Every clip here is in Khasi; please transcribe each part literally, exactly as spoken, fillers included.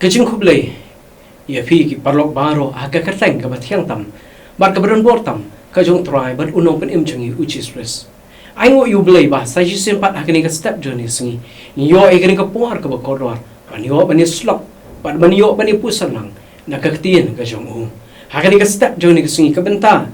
Ka jingkhublei ïa phi ki paralok baroh ha ka kyrteng kaba thiang tam bad kaba donbor tam ka jong U Trai bad U Nongpynim jong ngi U Jisu Khrist. Ai nguh ïa U Blei ba sa shisien pat ha kane ka step jong kane ka sngi ngi ïoh ïa kane ka por kaba kordor ban ïoh ban ïasyllok bad ban ïoh ban ïapuson lang na ka ktien ka jong U. Ha kane ka step jong kane ka sngi ka bynta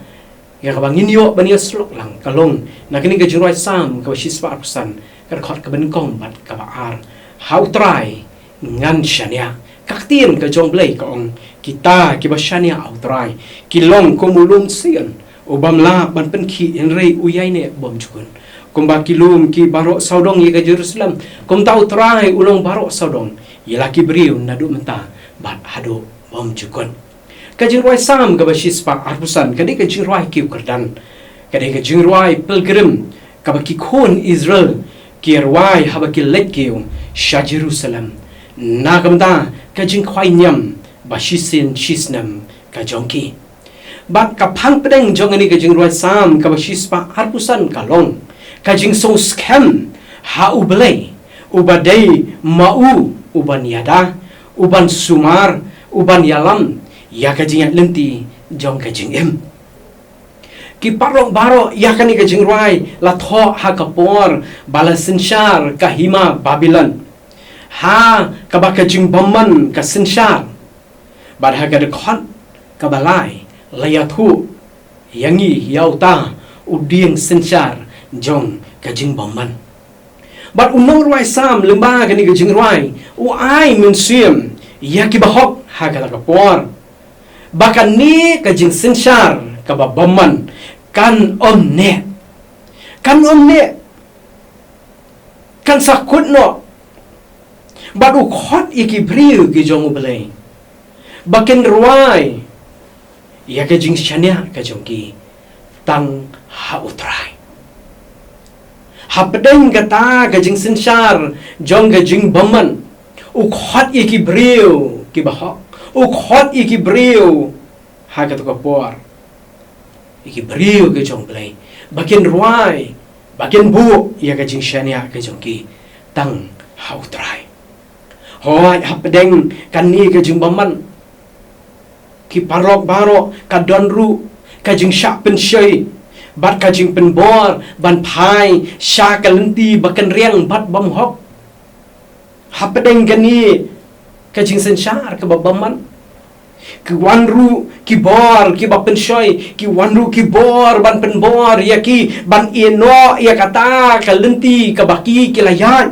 ïa kaba ngin ïoh ban ïasyllok lang ka long na kane ka jingrwai Salm kaba shispah arphew san, ka dkhot kaba nyngkong bad kaba ar. Ha U Trai ngan shaniah. Ka ktien ka jong U Blei ka ong, kita kiba shaniah ha U Trai ki long kum u lum Sion u bym lah ban pynkhih, hynrei u ïaineh bymjukut. Kumba ki lum ki baroh sawdong ïa ka Jerusalem, kumta U Trai u long baroh sawdong ïa la ki briew naduh mynta bad haduh bymjukut. Ka jingrwai Salm kaba shispah arphew san ka dei ka jingrwai kiew kyrdan, ka dei ka jingrwai pilgrim kaba ki khun Israel ki rwai haba ki leit kiew sha Jerusalem na ka bynta ka jingkhwai niam ba shisien shisnem ka jong ki. Bad ka phang pdeng jong kane ka jingrwai Salm kaba shispah arphew san ka long ka jingsngew skhem ha U Blei uba dei ma u uban ïada, uban sumar, uban ïalam ïa ka jingïaid lynti jong ka jingim. Ki paralok baroh, ïa kane ka jingrwai la thoh ha ka por ba la synshar ka hima Babilon, ha kaba ka jingbymman ka synshar. Bad ha ka dkhot kaba lai la ïathuh ïa ngi ïa uta u dieng synshar jong ka jingbymman. Bad u nongrwai Salm lyngba kane ka jingrwai u ai mynsiem ïa ki bahok ha kata ka por ba kane ka jingsynshar kaba bymman kan ym neh, kan ym neh, kan sa kut noh. Bad u khot ïa ki briew ki jong U Blei ba kin rwai ïa ka jingshaniah ka jong ki tang ha U Trai. Hapdeng kata ka jingsynshar jong ka jingbymman, u khot ïa ki briew ki bahok, u khot ïa ki briew ha kata ka por, ïa ki briew ki jong U Blei ba kin rwai, ba kin buh ïa ka jingshaniah ka jong ki tang ha U Trai. Hooid, hapdeng kane ka jingbymman, ki paralok baroh, ka don ruh ka jingshah pynshoi bad ka jingpynbor ban phai sha ka lynti ba kynriang bad bymhok. Hapdeng kane ka jingsynshar kaba bymman, ki wan ruh ki bor kiba pynshoi, ki wan ruh ki bor ban pynbor ïa ki ban ïehnoh ïa kata ka lynti kaba ki ki la ïaid,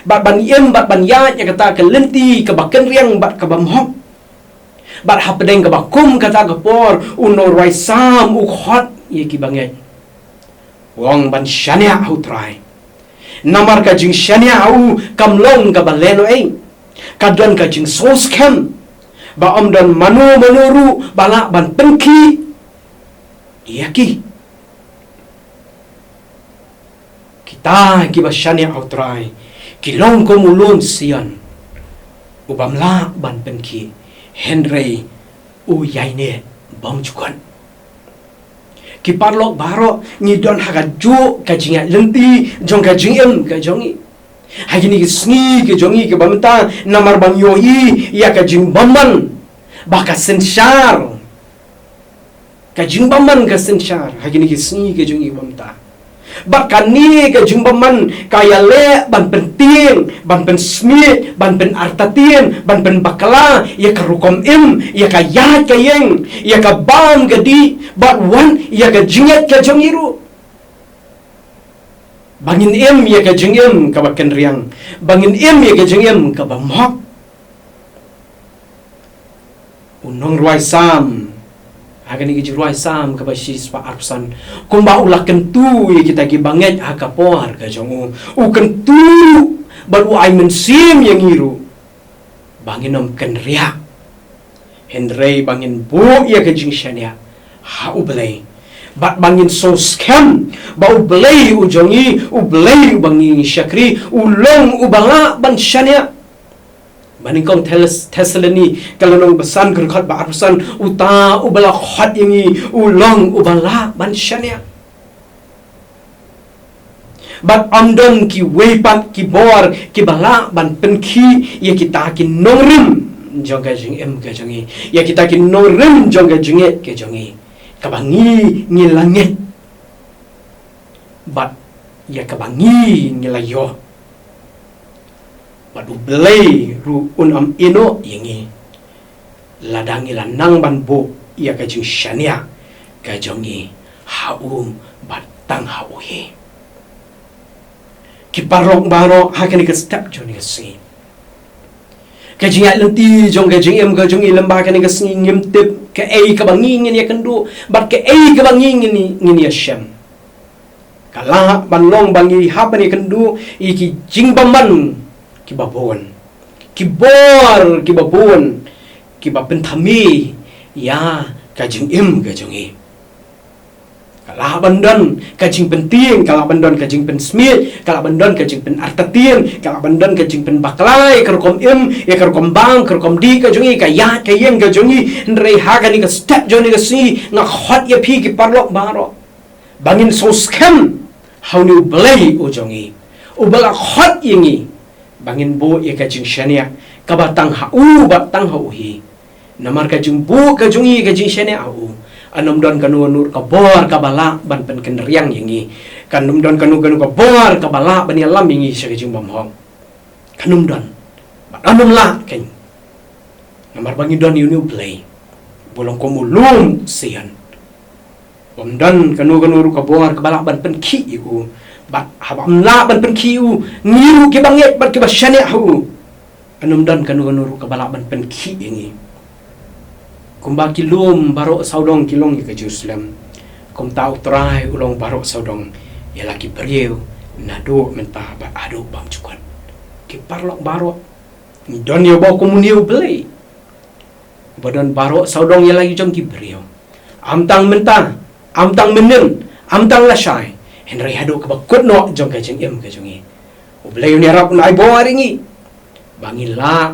bad ban im bad ban ïaid ïa kata ka lynti kaba kynriang bad kaba bymhok. Bad hapdeng kaba kum kata ka por, u nongrwai Salm u khot ïa ki bangeit, u ong ban shaniah ha U Trai. Namar ka jingshaniah ha U kam long kaba lehnohei, ka don ka jingsngewskhem ba ym don mano mano ruh ba lah ban pynkhih ïa ki. Kita kiba shaniah ha U Trai ki long kum u lum Sion u bym lah ban pynkhih, hynrei u ïaineh bymjukut. Ki paralok baroh, ngi don ha kajuh ka jingïaid lynti jong ka jingim ka jong ngi ha kine ki sngi ki jong ngi kiba mynta, namar ba ngi ïohi ïa ka jingbymman ba ka synshar, ka jingbymman ka synshar ha kine ki sngi ki jong ngi kiba mynta. Bad kane ka jingbymman ka ïaleh ban pyntieng, ban pynsmiej, ban pynartatien, ban pynbakla ïa ka rukom im, ïa ka ïaid ka ïeng, ïa ka bam ka dih, bad wat ïa ka jingngeit ka jong ngi ruh. Ba ngin im ïa ka jingim kaba kynriang, ba ngin im ïa ka jingim kaba bymhok. U nongrwai Salm ha kane ka jingrwai Salm kaba shispah arphew san, kumba u la kyntu ïa kita ki bangeit ha ka por ka jong u, u kyntu bad u ai mynsiem ïa ngi ruh ba ngin ym kynriah, hynrei ba ngin buh ïa ka jingshaniah ha U Blei, bad ba ngin sngewskhem ba U Blei u jong ngi, U Blei uba ngi shakri, u long uba lah ban shaniah. Ba nyngkong Thess-, Thessaloni ka lynnong ba san, ka dkhot ba arphew san, uta uba la khot ïa ngi u long uba lah ban shaniah. Bad ym don kiwei pat ki bor kiba lah ban pynkhih ïa kita ki nongrim jong ka jingim ka jong ngi, ïa kita ki nongrim jong ka jingngeit ka jong ngi, kaba ngi ngi la ngeit, bad ïa kaba ngi ngi la ïoh. Bad U Blei ruh un ym ïehnoh ïa ngi lada ngi la nang ban buh ïa ka jingshaniah ka jong ngi ha u bad tang ha u hi. Ki paralok baroh, ha kane ka step jong kane ka sngi, ka jingïaid lynti jong ka jingim ka jong ngi lyngba kane ka sngi, ngim tip kaei kaba ngi ngin ïakynduh bad kaei kaba ngi ngin, ngin ïashem. Ka lah ban long ba ngi hap ban ïakynduh ïa ki jingbymman kiba bun, ki bor kiba bun, kiba pynthame ïa ka jingim ka jong ngi. Ka lah ban don ka jingpyntieng, ka lah ban don ka jingpynsmiej, ka lah ban don ka jingpynartatien, ka lah ban don ka jingpynbakla ïa ka rukom im, ïa ka rukom bam, ka rukom dih ka jong ngi, ka ïaid ka ïeng ka jong ngi. Hynrei ha kane ka step jong kane ka sngi, nga khot ïa phi ki paralok baroh, ba ngin sngewskhem ha une U Blei u jong ngi, uba la khot ïa ngi ba ngin buh ïa ka jingshaniah kaba tang ha u bad tang ha u hi. Namar ka jingbuh ka jong ngi ka jingshaniah ha u, yn ym don kano kano ka bor kaba lah ban pynkynriang ïa ngi. Kan ym don kano kano ka bor kaba lah ban ïalam ïa ngi sha ka jingbymhok. Kan ym don. Bad yn ym lah kein. Namar ba ngi don ïa une U Blei uba long kum u lum Sion. Ym don kano kano ruh ka bor kaba lah ban pynkhih ïa u. Bad haba ym lah ban pynkhih ïa u, ngi ruh kiba ngeit bad kiba shaniah ha u, yn ym don kano kano ruh kaba lah ban pynkhih ïa ngi. Kumba ki lum baroh sawdong ki long ïa ka Jerusalem, kumta U Trai u long baroh sawdong ïa la ki briew, naduh mynta bad haduh bymjukut. Ki paralok baroh, ngi don ïa uba kum une U Blei uba don baroh sawdong ïa la ki jong ki briew. Ym tang mynta, ym tang mynnin, ym tang lashai, hynrei haduh kaba kut noh jong ka jingim ka jong ngi, U Blei un ïarap, un ai bor ïa ngi ba ngin lah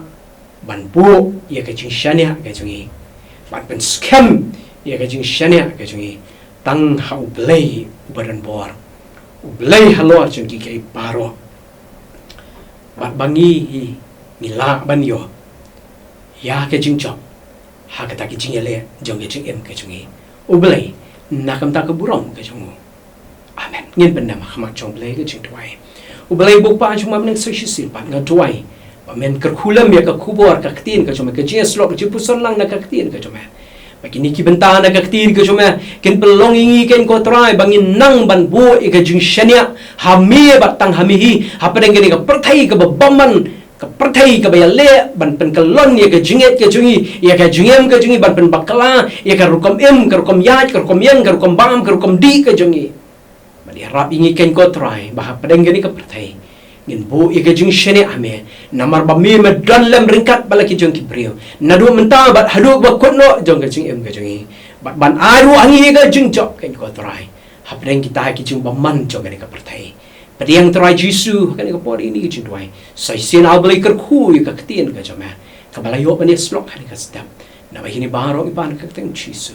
ban buh ïa ka jingshaniah ka jong ngi, ban pynskhem ïa ka jingshaniah ka jong ngi tang ha U Blei uba don bor, U Blei halor jong kiei kiei baroh. Bad ba ngi hi ngi lah ban ïoh ïa ka jingjop ha kata ka jingïaleh jong ka jingim ka jong ngi. U Blei, na ka bynta ka burom ka jong u. Amen. Ngin pyndem ha khmat jong U Blei ka jingduwai. U Blei uba u Kpa jong ma, mynta sa shisien pat nga duwai ba men kyrkhu lem ïa ka khubor ka ktien ka jong me, ka jingïasyllok ka jingpuson lang na ka ktien ka jong me. Ba kine ki bynta na ka ktien ka jong me kin pynlong ïa ngi kein ko Trai ba ngin nang ban buh ïa ka jingshaniah ha me bad tang ha me hi, hapdeng kane ka pyrthei kaba bymman, ka pyrthei kaba ïaleh ban pynkyllon ïa ka jingngeit ka jong ngi, ïa ka jingim ka jong ngi, ban pynbakla ïa ka rukom im, ka rukom ïaid, ka rukom ïeng, ka rukom bam, ka rukom dih ka jong ngi. Bad ïarap ïa ngi kein ko Trai ba hapdeng kane ka pyrthei ngin buh ïa ka jingshaniah ha me, namar ba me me don lem ryngkat bad la ki jong ki briew, naduh mynta bad haduh ba kut noh jong ka jingim ka jong ngi. Bad ban ai ruh ha ngi ïa ka jingjop kein ko Trai hapdeng kita ki jingbymman jong kane ka pyrthei. Pdiang Trai Jisu ha kane ka por ïa kane ka jingduwai. Sa shisien ah U Blei kyrkhu ïa ka ktien ka jong me kaba la ïoh ban ïasyllok ha kane ka step. Naba ïa kine baroh ngi pan ha ka kyrteng Jisu.